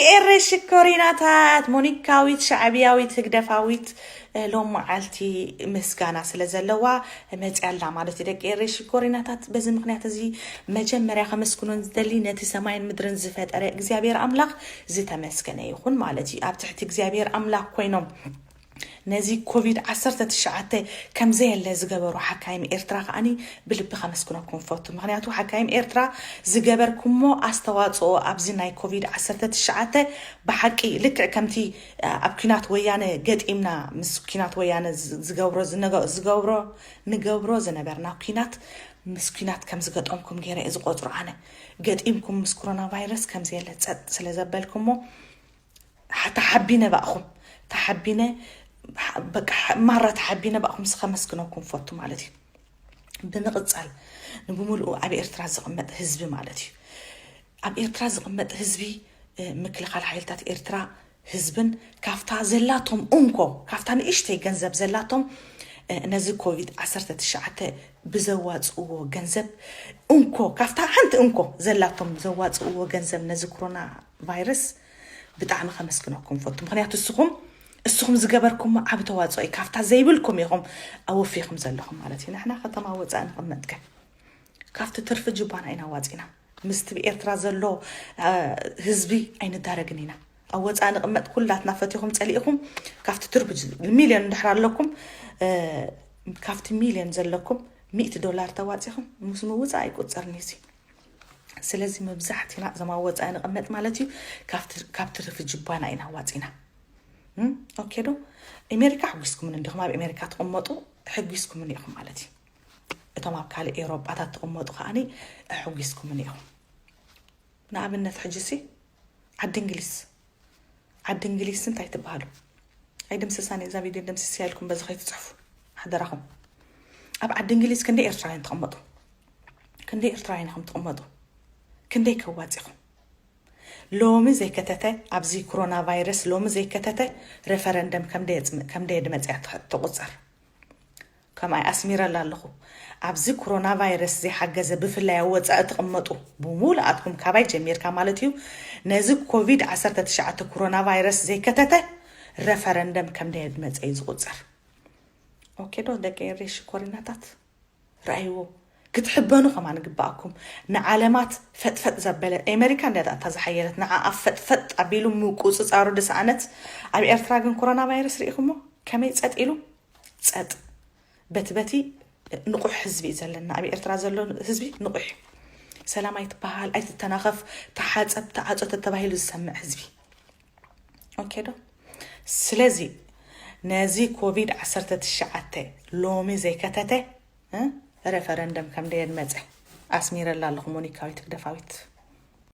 ኤሬ ሽኮሪናታት፣ ሞኒካዊት፣ ሻዕብያዊት፣ ህግደፋዊት፣ እ፣ ሎም መዓልቲ ምስጋና ስለ ዘለዋ መፅያ ኣላ ማለት እዩ። ደቂ ኤሬ ሽኮሪናታት፣ በዚ ምክንያት እዚ መጀመርያ ከመስግኖን ዝደሊ ነቲ ሰማይን ምድርን ዝፈጠረ እግዚኣብሔር ኣምላኽ ዝተመስገነ ይኹን ማለት እዩ። ኣብ ትሕቲ እግዚኣብሔር ኣምላኽ ኮይኖም ነዚ ኮቪድ ዓሰርተ ትሽዓተ ከም ዘየለ ዝገበሩ ሓካይም ኤርትራ ከዓኒ ብልቢ ከመስግነኩም ፈቱ። ምክንያቱ ሓካይም ኤርትራ ዝገበርኩሞ ኣስተዋፅኦ ኣብዚ ናይ ኮቪድ ዓሰርተ ትሽዓተ ብሓቂ ልክዕ ከምቲ ኣብ ኲናት ወያነ ገጢምና ምስ ኲናት ወያነ ዝ-፣ ዝገብሮ ዝነገ-፣ ዝገብሮ ንገብሮ ዝነበርና ኲናት ምስ ኲናት ከም ዝገጠምኩም ገይረ እየ ዝቆፅሮ ኣነ። ገጢምኩም ምስ ኮሮና ቫይረስ ከም ዘየለ ጸጥ ስለ ዘበልኩሞ ሓ-፣ ተሓቢነ ባእኹም፣ ተሓቢነ፣ ሓ-፣ በቃ፣ ሓ-፣ ማራ ተሓቢነ ባእኹም ስኸ መስግነኩም ፈቱ ማለት እዩ። ብምቕጻል ንብምልኡ ኣብ ኤርትራ ዝቕመጥ ህዝቢ ማለት እዩ። ኣብ ኤርትራ ዝቕመጥ ህዝቢ፣ እ፣ ምክልኻል ሓይልታት ኤርትራ ህዝብን ካብታ ዘላቶም እንኮ፣ ካብታ ንእሽተይ ገንዘብ ዘላቶም፣ እ፣ ነዚ ኮቪድ ዓሰርተ ትሽዓተ ብዘዋጽእዎ ገንዘብ እንኮ፣ ካብታ ሓንቲ እንኮ ዘላቶም ዘዋጽእዎ ገንዘብ ነዚ ኮሮና ቫይረስ ብጣዕሚ ከመስግነኩም ፈቱ። ምክንያቱ እስኹም፣ እስኹም ዝገበርኩሞ ዓቢ ተዋጽኦ እዩ። ካብታ ዘይብልኩም ኢኹም ኣወፊኹም ዘለኹም ማለት እዩ። ንሕና ከተማ ወጻኢ ንቕመጥ ከ ካብቲ ትርፊ ጅባና ኢና ዋጺና። ምስቲ ብኤርትራ ዘሎ፣ እ፣ ህዝቢ ኣይንዳረግን ኢና። ኣብ ወጻኢ ንቕመጥ ኩላትና ፈቲኹም ጸሊእኹም ካብቲ ትርፊ ጅ-፣ ሚልዮን እንድሕር ኣለኩም፣ እ፣ ካብቲ ሚልዮን ዘለኩም ሚእቲ ዶላር ተዋጺኹም ምስ ምውጻእ ኣይቁጸርን እዩ እዚ። ስለዚ መብዛሕትና እዞም ኣብ ወጻኢ ንቕመጥ ማለት እዩ ካብቲ፣ ካብ ትርፊ ጅባና ኢና ዋጺና። እም፣ ኦኬ ዶ? ኣሜሪካ ኣሕጒስኩምን እንዲኹም፣ ኣብ ኣሜሪካ ትቕመጡ ኣሕጒስኩምን ኢኹም ማለት እዩ። እቶም ኣብ ካልእ ኤውሮጳታት ትቕመጡ ከዓኒ ኣሕጒስኩምን ኢኹም። ንኣብነት ሕጂ ሲ ዓዲ እንግሊዝ፣ ዓዲ እንግሊዝ እንታይ ትበሃሉ? ኣይድምስሳን እዛ ቪድዮ ድምስስ ኢልኩም በዚ ከይትጽሕፉ ሓደራኹም። ኣብ ዓዲ እንግሊዝ ክንደይ ኤርትራውያን ትቕመጡ? ክንደይ ኤርትራውያን ኢኹም ትቕመጡ? ክንደይ ከዋጺኹም? ሎሚ ዘይከተተ፣ ኣብዚ ኮሮና ቫይረስ ሎሚ ዘይከተተ ረፈረንደም ከም ደየጽም-፣ ከም ደየድመጽ እያ ትኸ-፣ ትቑጸር። ከምኣይ ኣስሚረላ ኣለኹ። ኣብዚ ኮሮና ቫይረስ ዘይሓገዘ ብፍላይ ኣብ ወጻኢ ትቕመጡ ብምሉኣትኩም ካባይ ጀሚርካ ማለት እዩ። ነዚ ኮቪድ ዓሰርተ ትሽዓተ ኮሮና ቫይረስ ዘይከተተ ረፈረንደም ከም ደየድመጸ እዩ ዝቑጸር። ኦኬ ዶ ደቂ ኤሬ ሽኮሪናታት? ረኣይዎ። ክትሕበኑ ከማን ግባኣኩም። ንዓለማት ፈጥፈጥ ዘበለ ኣሜሪካ እንድያ እታ ዝሓየለት ንዓኣ ፈጥፈጥ ኣቢሉ ምቁጽጻሩ ድሰኣነት። ኣብ ኤርትራ ግን ኮሮና ቫይረስ ርኢኹሞ? ከመይ ጸጥ ኢሉ? ጸጥ። በቲ በቲ ንቑሕ ህዝቢ እዩ ዘለና። ኣብ ኤርትራ ዘሎ ህዝቢ ንቑሕ እዩ። ሰላም ኣይትበሃል፣ ኣይትተናኸፍ፣ ተሓጸብ፣ ተዓጾ ተተባሂሉ ዝሰምዕ ህዝቢ። ኦኬ ዶ? ስለዚ ነዚ ኮቪድ ዓሰርተ ትሽዓተ ሎሚ ዘይከተተ፣ እ፣ ረፈረንደም ከም ደየድመጸ ኣስሚረላ ኣለኹ ሞኒካዊት ህግደፋዊት።